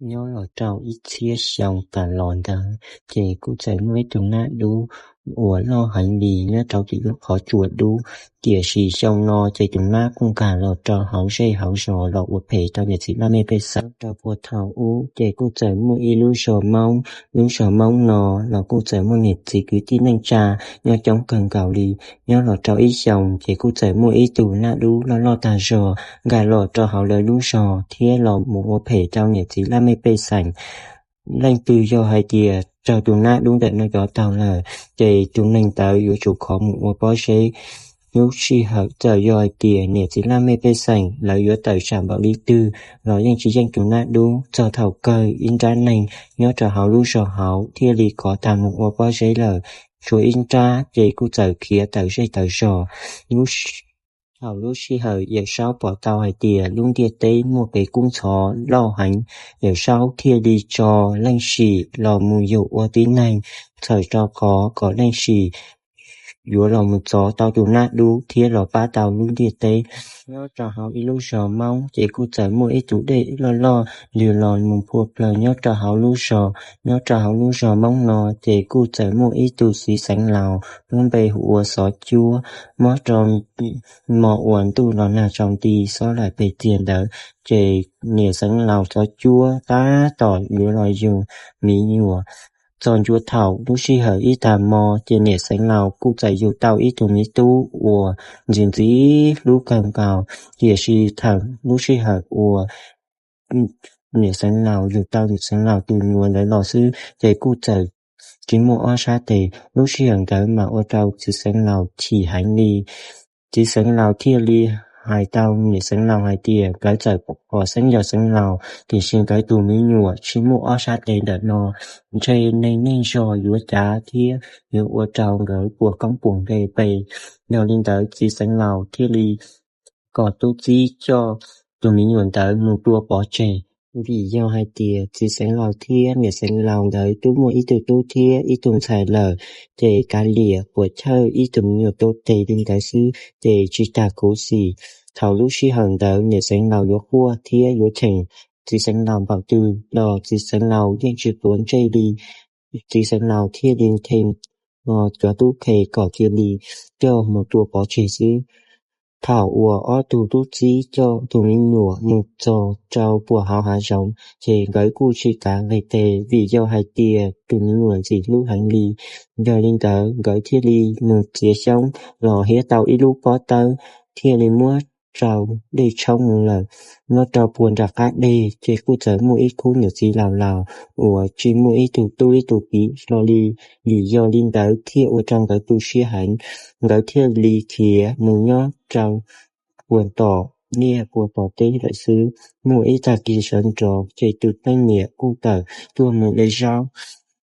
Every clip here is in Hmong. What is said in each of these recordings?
Nyob los rau ib txhiab xyoo tas los ntawd ces kuj txawm muaj ib tug nab dub uas loj heev li nyob rau tim lub qhov tsua dub. Tiam sis xyoo no ces tus nab kuj nkag los rau hauv zej hauv zos los ua phem rau niam txiv laj mej pej xeem. Rau puag thaum ub ces kuj txawm muaj ib lub zos Hmoob, lub zos Hmoob no los kuj txawm muaj niam txiv kwv tij neej tsa nyob coob kawg nkaus li. Nyob los rau ib xyoos ces kuj txawm muaj ib tug nab dub loj loj tag zog nkag los rau hauv lawv lub zos thiab los mus ua phem rau niam txiv laj mej pej xeem. Leej twg yog hais tias raug tus nab dub ntawm no cov taug lawm ces tus neeg ntawd yuav tsum khov mus ua pob zeb. Lub sij hawm txawm yog hais tias niam txiv laj mej pej xeem lawv yuav tawm tsam npaum li twg los yeej tsis yeej tus nab dub. Txog thaum kawg ib nrab neeg nyob rau hauv lub zos hauv thiaj li khov tag mus ua pob zeb lawm, tshuav ib nrab ces kuj txawm khiav tawm zej tawm zos. Lub thaum lub sij hawm Yawm Saub pom tau hais tias lub ntiaj teb muaj kev kub ntxhov loj heev, Yawm Saub thiaj li tso Leej Sim los mus yug ua tib neeg, txhawm rau qhov kom Leej Sim yuav los mus txov tau tus nab dub thiab los pab tau lub ntiaj teb. Nyob rau hauv ib lub zos Hmoob ces kuj txawm muaj ib tug dej loj loj ntws los mus phua plawg nyob rau hauv lub zos. Nyob rau hauv lub zos Hmoob no ces kuj txawm muaj ib tug txiv xeev laus lub npe hu ua Xov Cuab. Mob rau hmo uas ntuj los nag tsaus nti xob laim pes txiag ntawd ces niam xeev laus Xov Cuab tab tom yuav los yug me nyuam. Txog ncua thaum lub sij hawm ib tag hmo ces niam xeev laus kuj txawm yug tau ib tug me tub uas ntxim ntxim hlub kawg nkaus. Tiam sis thaum lub sij hawm uas niam xeev laus yug tau niam xeev laus tus nyuam ntawd los xwb ces kuj txawm tsis muaj ob sab tes. Lub sij hawm ntawd mas ua rau txiv xeev laus chim heev li. Txiv xeev laus thiaj li hais tau niam xeev laus hais tias nkawd txawm pom xeeb yog xeev laus tiam sis nkawd tus me nyuam tsis muaj ob sab tes ntawm no, ntshe neeg neej zog yuav cav thiab yuav ua rau nkawd puas koob puas npe pes. Yog li ntawd txiv xeev laus thiaj li kom tub txib coj tus me nyuam ntawd mus tua pov tseg. Vim yog hais tias txiv xeev laus thiab niam xeev laus nkawd twb muaj ib tug tub thiab ib tug ntxhais lawm, ces kav liam puas chawj ib tug me nyuam tuab tes li ntawd xwb ces tsis tas khuv xim. Thaum lub sij hawm ntawd niam xeev laus yuav quaj thiab yuav cheem txiv xeev laus npaum twg los txiv xeev laus yeej tsis quav ntsej li. Txiv xeev laus thiaj li nthe cov tub qhe kom cia li coj mus tua pov tseg xwb. Thaum uas ob tug tub txib coj tus me nyuam mus txog rau puag hauv hav zoov ces nkawd kuj tsis kav nqis tes vim yog hais tias tus me nyuam ntxim hlub heev li. Yog li ntawd nkawd thiaj li mus txiav xyoob los hiab tau ib lub pob tawb thiaj li muab rau dej tshoob mus lawm. Nyob rau puag nram qab deg ces kuj txawm muaj ib khub niam txiv laus laus uas tsis muaj ib tug tub ib tug kiv hlo li. Vim yog li ntawd thiaj ua rau nkawd tu siab heev, nkawd thiaj li khiav mus nyob rau puag tom niaj puag tom teb lawm xwb. Muaj ib tag kis sawv ntxov ces tus leej niam kuj tawm tuaj mus de zaub.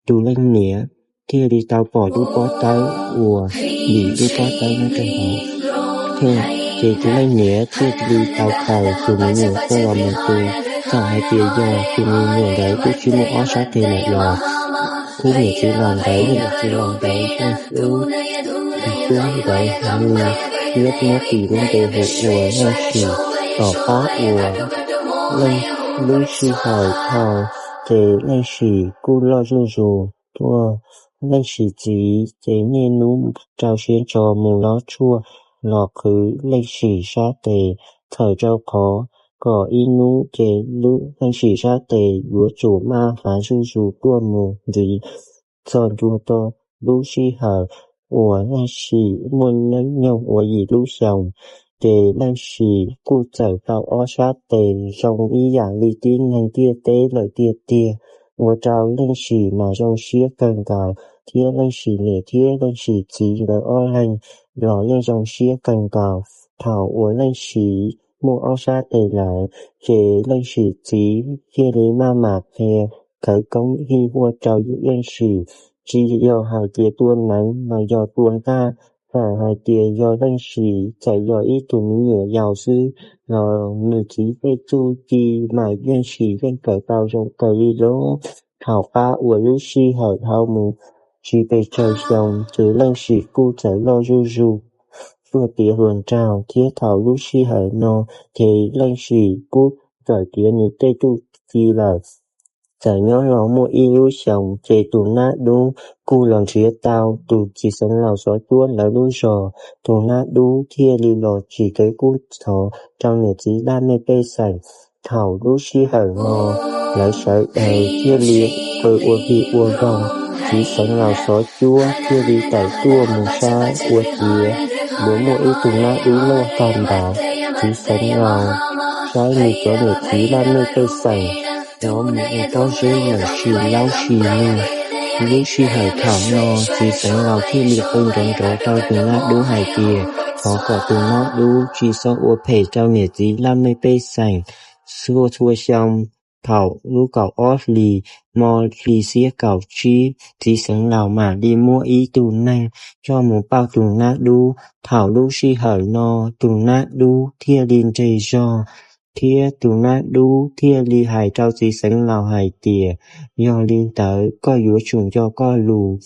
Tus leej niam thiaj li tau pom lub pob tawb uas dim lub pob tawb nyob rau hauv. Ces tus leej niam thiaj li tau khaws tus me nyuam coj los mus tu. Txawm hais tias yog tus me nyuam ntawd twb tsis muaj ob sab tes lawm los khub niam txiv laus ntawd, niam txiv laus ntawd yeej hlub tus tub ntawd heev li thiab muab tis lub npe hu ua Leej Sim. Tom qab uas lub sij hawm dhau ces Leej Sim kuj loj zuj zus tuaj. Leej Sim txiv ces niaj hnub rau siab ntso mus lov tshuaj los qhwv Leej Sim sab tes, txhawm rau qhov kom ib hnub ces Leej Sim sab tes yuav tsum maj hav zuj zus tuaj mus ntxiv. Txog ntua rau lub sij hawm uas Leej Sim muaj hnub nyoog ua yim lub xyoos, ces Leej Sim kuj txawm tau ob sab tes zoo ib yam li tib neeg ntiaj teb lawm tiag tiag. Ua rau Leej Sim mas zoo siab kawg nkaus, thiab Leej Sim niam thiab Leej Sim txiv nkawd ob leeg los yeej zoo siab kawg nkaus. Thaum uas Leej Sim muaj ob sab tes lawm, ces Leej Sim txiv thiaj li maj mam qhia khawv koob hij huaj rau Leej Sim, tsis yog hais tias tua neev los yog tua ntaj. Txawm hais tias yog Leej Sim txawm yog ib tug me nyuam yaus xwb los nws txiv tej txuj ci mas Leej Sim yeej kawm tau zoo kawg li lauj. Thaum qab uas lub sij hawm dhau mus tsis pes tsawg xyoo ces Leej Sim kuj txawm loj zuj zus tuaj tiav hluas nraug, thiab thaum lub sij hawm no ces Leej Sim kuj txawm tiav nws tej txuj ci lawm. Txawm nyob los muaj ib lub xyoos ces tus nab dub kuj los nrhiav tau tus txiv xeev laus xov cuab lawv lub zos. Tus nab dub thiaj li los tsim kev kub ntxhov rau niam txiv laj mej pej xeem. Thaum lub sij hawm no lawv sawv daws thiaj li qw ua vig ua voog, txiv xeev laus xov cuab thiaj li tawm tuaj mus saib ua ciav yuav muaj ib tug nab dub loj tag npaum. Txiv xeev laus saib nws cov niam txiv laj mej pej xeem cov mus ua pob zeb lawm sis laub sis lug. Lub sij hawm thaum no txiv xeev laus thiaj li qw nrov nrov rau tus nab dub hais tias thov kom tus nab dub tsis txhob ua phem rau niam txiv laj mej pej xeem. Txhua txhua xyoo thaum lub kaum ob hlis hmo hli xiab kaum tsib, txiv xeev laus mam li muab ib tug neeg coj mus pauj tus nab dub. Thaum lub sij hawm no tus nab dub thiaj li nres zog, thiab tus nab dub thiaj li hais rau txiv xeev laus hais tias yog li ntawd koj yuav tsum nco koj lus.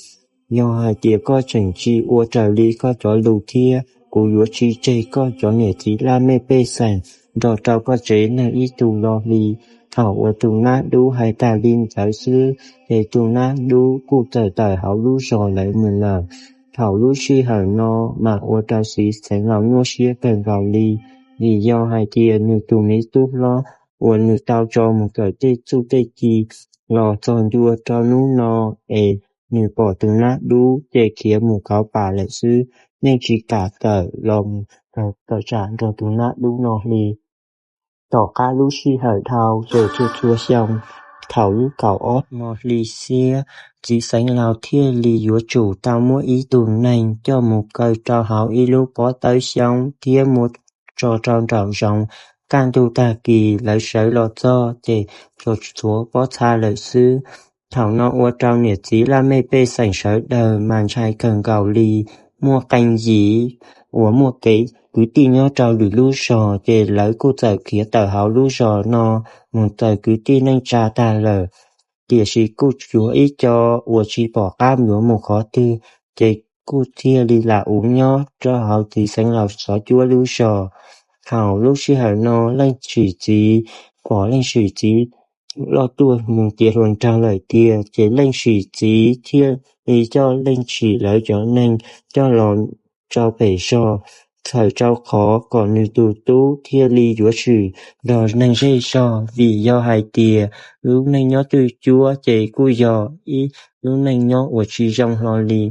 Yog hais tias koj tseem tsis ua raws li koj cov lus thiab kuv yuav tsis tseg koj cov niam txiv laj mej pej xeem nrog rau koj tsev neeg ib tug lo hli. Thaum uas tus nab dub hais tas li ntawd xwb ces tus nab dub kuj txawm tawm hauv lub zos lawm mus lawm. Thaum lub sij hawm no mas ua rau txiv xeev laus nyuaj siab kawg nkaus li, vim yog hais tias nws tus me tub hlob uas nws tau tso mus kawm tej txuj tej ci los txog ntua rau hnub no es nws pom tus nab dub ces khiav mus kauv pam lawm xwb, yeej tsis kam tawm los mus tawm tsam nrog tus nab dub no li. Tom qab lub sij hawm dhau ces txhua txhua xyoo thaum lub kaum ob hmo hli xiab, txiv xeev laus thiaj li yuav tsum tau muab ib tug neeg coj mus kaw rau hauv ib lub pob tawb xyoob thiab muab tso rau nraum zoov. Kaj ntug tag kis lawv sawv los txog ces tsuas tshuav pob txha lawm xwb. Thaum no ua rau niam txiv laj mej pej xeem sawv daws mas ntshai kawg nkaus li. Muaj qee yim uas muaj kev kwv tij nyob rau lwm lub zos ces lawv kuj txawm khiav tawm hauv lub zos no mus raws kwv tij neej tsa tag lawm. Tiam sis kuj tshuav ib co uas tsis pom qab yuav mus qhov twg, ces kuj thiaj li lam uv nyob rau hauv txiv xeev laus xov cuab lub zos. Thaum lub sij hawm no leej sim txiv pom leej sim txiv loj tuaj mus tiav hluas nraug lawm tiag, ces leej sim txiv thiaj li coj leej sim lawv cov neeg coj los rau pem zos, txhawm rau qhov kom nws tus tub thiaj li yuav tsum nrog neeg zej zog, vim yog hais tias lub neej nyob twj cuab ces kuj yog ib lub neej nyob uas tsis zoo hlo li.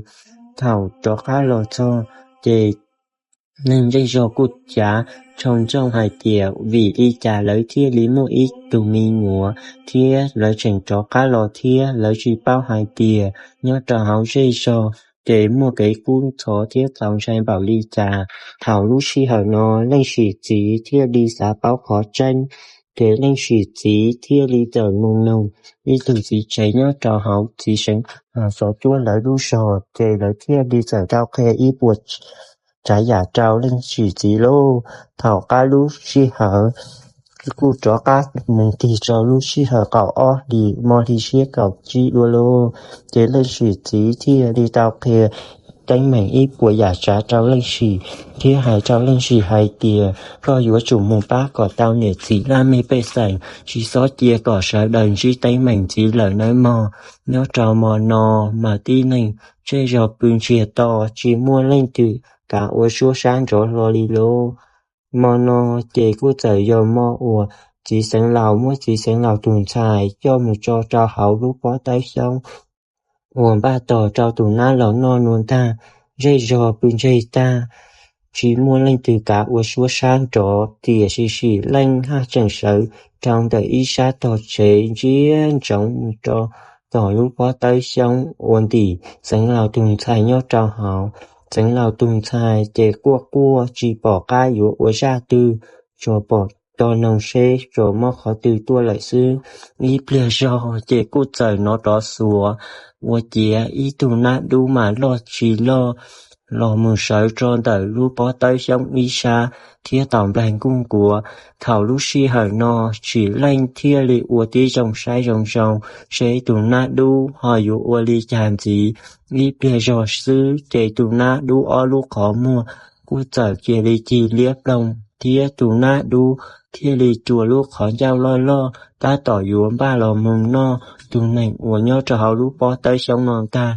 Thaum rov qab los txog ces neeg zej zog kuj cav tshau ntsooj hais tias vim li cas lawv thiaj li muaj ib tug me nyuam thiab lawv tseem rov qab los thiab lawv tsis paub hais tias nyob rau hauv zej zog ces muaj kev kub ntxhov thiab txaus ntshai npaum li cas. Thaum lub sij hawm no leej sim txiv thiaj li xav paub qhov tseeb, ces leej sim txiv thiaj li txawm mus nug ib tug txiv tsev nyob rau hauv txiv xeev xov cuab lawv lub zos, ces lawv thiaj li txawm tau qhia ib puas tsav yam rau leej sim txiv lauj. Thaum qab lub sij hawm kuj rov qab mus tig rau lub sij hawm kaum ob hlis hmo hli siab kaum tsib dua lauj, ces leej sim txiv thiaj li tau qhia teeb meem ib puas yam tsav rau leej sim, thiab hais rau leej sim hais tias koj yuav tsum mus pab kom tau niam txiv laj mej pej xeem, tsis txhob cia kom sawv daws ntsib teeb meem ntxiv lawm nawb mog. Nyob rau mo no mas tib neeg zej zog pw ntsiag to, tsis muaj leej twg kav ua suab sab nrov hlo li lauj. Mo no ces kuj txawm yog mo uas txiv xeev laus muab txiv xeev laus tus ntxhais coj mus tso rau hauv lub pob tawb xyoob uas npaj tos rau tus nab los noj nua ntag. Zej zog pw ntseg tag, tsis muaj leej twg kav ua suab sab nrov, tiam sis sim leej haj tseem sawv rau ntawm ib sab tog tsev ntsia ntsoov rau tom lub pob tawb xyoob uas ntim xeev laus tus ntxhais nyob rau hauv. Xeev laus tus ntxhais ces quaj quaj tsis pom qab yuav ua zaj twg, tsuas pom to noog seb tsuas mob qhov twg tuaj lawm xwb. Ib pliag zog ces kuj txawm hnov rov xuav ua ciav ib tug nab dub mas loj tsis loj los mus sawv rau ntawm lub pob tawb xyoob ib sab thiab tom nplag nkuj nkuav. Thaum lub sij hawm no sim leej thiaj li ua tib zoo saib zoo zoo seb tus nab dub ho yuav ua li cas ntxiv. Ib pliag zog xwb ces tus nab dub ob lub qhov muag kuj txawm cia li cig liab ploog thiab tus nab dub thiaj li rua lub qhov ncauj loj loj tab tom yuav npaj los mus noj tus neeg uas nyob rau hauv lub pob tawb xyoob no ntag.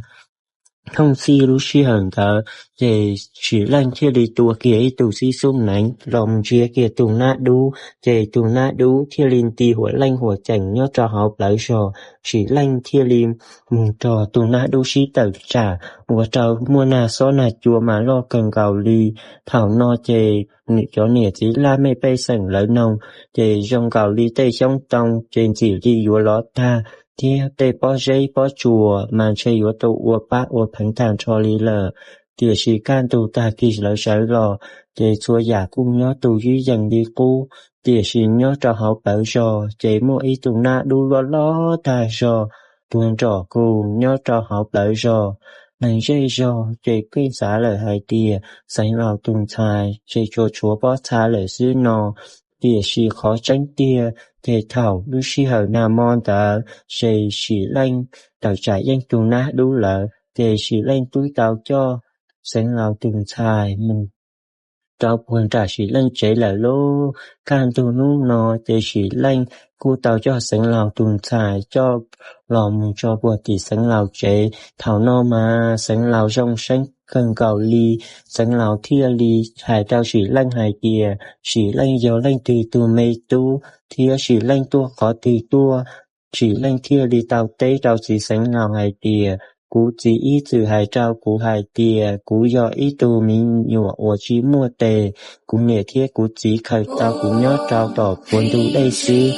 Thooj txhij lub sij hawm ntawd ces Sim Leej thiaj li tua kiag ib tug xib xub neev los mus nrhiav kiag tus nab dub, ces tus nab dub thiaj li nti huam leej huam ceem nyob rau hauv plawv zos. Sim Leej thiaj li mus nrog tus nab dub sib tawm tsam ua rau muaj nag xob nag cua mas loj kawg nkaus li. Thaum no ces nws cov niam txiv laj mej pej xeem lawv noog ces zoo nkaus li tej xyoob ntoo ces ntxim li yuav lov tag, thiab tej pob zeb pob tsuas mas ntshe yuav tau ua pab ua pheev tag nrho li lawm. Tiam sis kaj ntug tag kis lawv sawv los ces txhua yam kuj nyob tus ywj yees li qub. Tiam sis nyob rau hauv plawv zos ces muaj ib tug nab dub loj loj tag zog tuag nrom kus nyob rau hauv plawv zos. Neeg zej zog ces keej xav lawm hais tias Xeev Laus tus ntxhais ces tsuas tshuav pob txha lawm xwb no. Tiam sis qhov tseeb tiag ces thaum lub sij hawm nag hmo ntawd ces Sim Leej tawm tsam yeej tus nab dub lawm ces Sim Leej twb tau coj Xeev Laus tus ntxhais mus rau puag nram Sim Leej tsev lawm lauj. Kaj ntug hnub no ces Sim Leej kuj tau coj Xeev Laus tus ntxhais coj los mus tso puag tim Xeev Laus tsev. Thaum no mas Xeev Laus zoo seeb kawg nkaus li. Xeev Laus thiaj li hais rau Sim Leej hais tias Sim Leej yog leej twg tus me tub thiab Sim Leej tuaj qhov twg tuaj. Sim Leej thiaj li tau teb rau txiv Xeev Laus hais tias kuv txiv ib txwm hais rau kuv hais tias kuv yog ib tug me nyuam uas tsis muaj tes, kuv niam thiab kuv txiv khaws tau kuv nyob rau tom puag ntug dej xwb.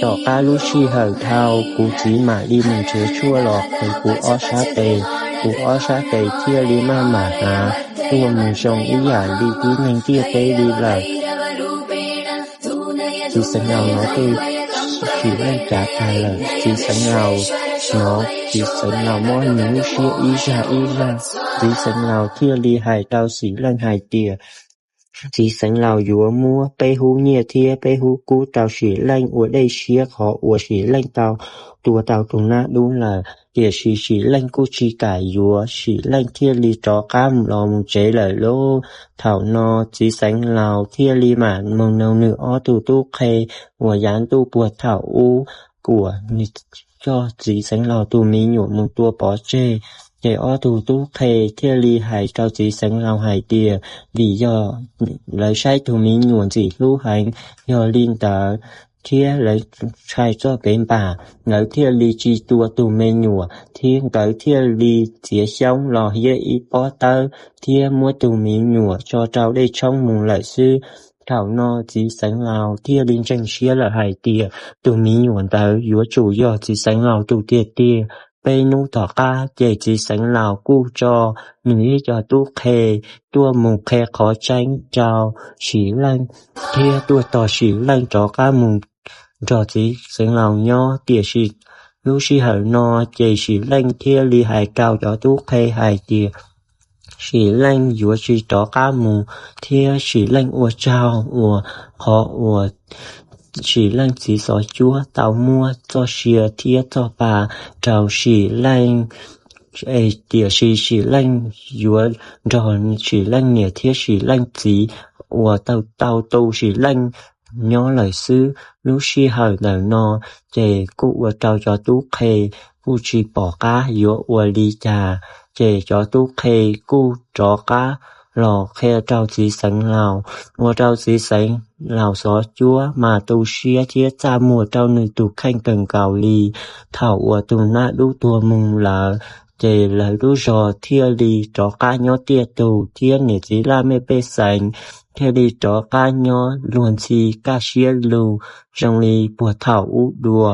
Tom qab lub sij hawm dhau kuv txiv mam li mus nrhiav tshuaj los qhwv kuv ob sab tes, kuv ob sab tes thiaj li maj mam hnav tuaj mus zoo ib yam li tib neeg ntiaj teb li lawm. Txiv Xeev Laus hnov tej Sim Leej cav tag lawm, txiv Xeev Laus hnov txiv Xeev Laus mob nws lub siab ib zaj ib zaj. Txiv Xeev Laus thiaj li hais rau Sim Leej hais tias txiv Xeev Laus yuav muab peb hub nyiaj thiab peb hub kub rau Sim Leej ua dej siab qhov uas Sim Leej tau tua tau tus nab dub lawm. Tiam sis Sim Leej kuj tsis kam yuav, Sim Leej thiaj li rov qab los mus tsev lawm lauj. Thaum no txiv Xeev Laus thiaj li mam mus noog nws ob tug tub qhe uas yav ntuj puag thaum ub uas nws coj txiv Xeev Laus tus me nyuam mus tua pov tseg. Ces ob tug tub qhe thiaj li hais rau txiv Xeev Laus hais tias vim yog lawv saib tus me nyuam ntxim hlub heev, yog li ntawd thiab lawv ntshai txoj kev npam, lawv thiaj li tsis tua tus me nyuam thiab nkawd thiaj li txiav xyoob los hiab ib pob tawb thiab muab tus me nyuam tso rau dej tshoob mus lawm xwb. Thaum no txiv Xeev Laus thiaj li ntseeg siab lawm hais tias tus me nyuam ntawd yuav tsum yog txiv Xeev Laus tus tiag tiag. Peb hnub tom qab ces txiv Xeev Laus kuj tso nws ib co tub qhe tuaj mus qhia qhov tseeb rau Sim Leej thiab tuaj tos Sim Leej rov qab mus nrog txiv Xeev Laus nyob. Tiam sis lub sij hawm no ces Sim Leej thiaj li hais rau cov tub qhe hais tias Sim Leej yuav tsis rov qab mus thiab Sim Leej ua tsaug uas qhov uas Sim Leej txiv xov cuab tau muab txoj sia thiab txoj pa rau Sim Leej, tiam sis Sim Leej yuav nrog Sim Leej niam thiab Sim Leej txiv uas tau tau tu Sim Leej nyob lawm xwb. Lub sij hawm ntawm no ces kuj ua rau cov tub qhe kuj tsis pom qab yuav ua li cas, ces cov tub qhe kuj rov qab los qhia rau txiv Xeev Laus, ua rau txiv Xeev Laus xov cuab mas tu siab thiab txaj muag rau nws tus kheej kawg nkaus li. Thaum uas tus nab dub tuag mus lawm, ces lawv lub zos thiaj li rov qab nyob tiaj tus thiab niam txiv laj mej pej xeem thiaj li rov qab nyob luag ntxhi kaj siab lug zoo li puag thaum ub dua.